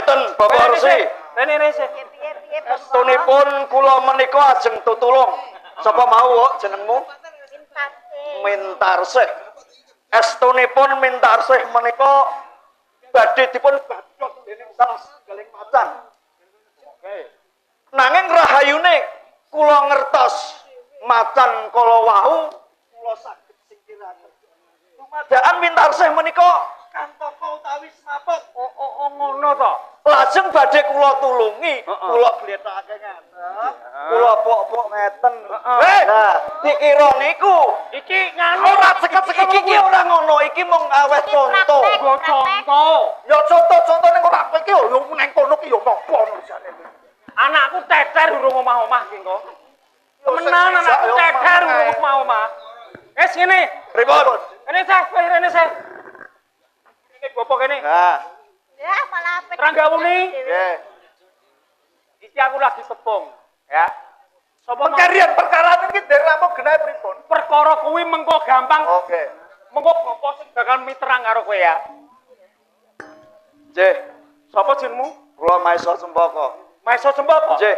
Ngeten Bapak Resi. Rene rene. Piye-piye Bapak? Estunipun kula menika ajeng tutulung. Sapa mau kok jenengmu? Mintarsih. Mintarsih. Estunipun Mintarsih menika badhe dipun badhot dening salah setunggaling macan. Oke. Nanging rahayune kula ngertos macan kala wau kula saged singkiraken. Dumadaan Mintarsih menika kantaka utawi semaput. Oh, oh, oh ngono to. Lajeng badhe kula tulungi, Heeh. kula glethakake ngeten, kula pok-pok ngeten. Heeh. Nah, dikira niku Iki nganu ora ceket-ceket iki ora ngono, iki mung aweh Iki conto. praktek. Nggo conto. Ya contoh-contoh ning ora kowe iki yo nang kono ki yo napa ngono jane. Anakku teter urung omah-omah ki engko. Temenan anakku teter urung omah-omah. Wis ngene. Pripun? Rene seh, kowe rene seh. Rene gopo kene? Nah, Ya malah apik. Rangga Wuni. nggih. Iki aku lagi tepung, ya. Sapa mau Pencarian perkara iki derek rampung genahe pripun? perkara kuwi mengko gampang. Oke. Mengko bapak sing bakal miterang karo kowe ya. Nggih, Sapa jenengmu? kula Maesa Cempaka. Maesa Cempaka. Nggih.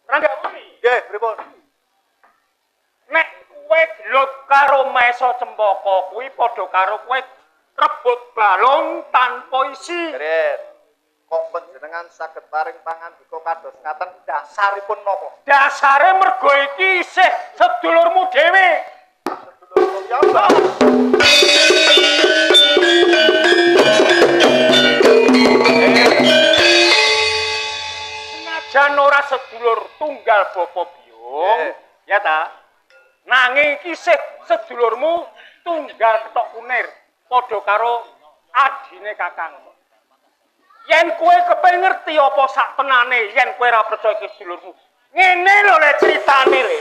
Rangga Wuni. Nggih, pripun? Nek kowe gelut karo Maesa Cempaka kuwi padha karo kowe rebut balung tanpa isi. Keren. Kok panjenengan saged paring pangandika kados ngaten dasaripun napa? Dasare mergo iki isih sedulurmu dhewe. Sedulur ya Mbak. Senajan ora sedulur tunggal bapa biyung, ya ta? Nanging iki isih sedulurmu tunggal ketok kunir, padha karo adine kakangmu. Yen kowe kepengin ngerti apa sak tenane, yen kowe ora percaya iki sedulurmu. Ngene lho le critane le.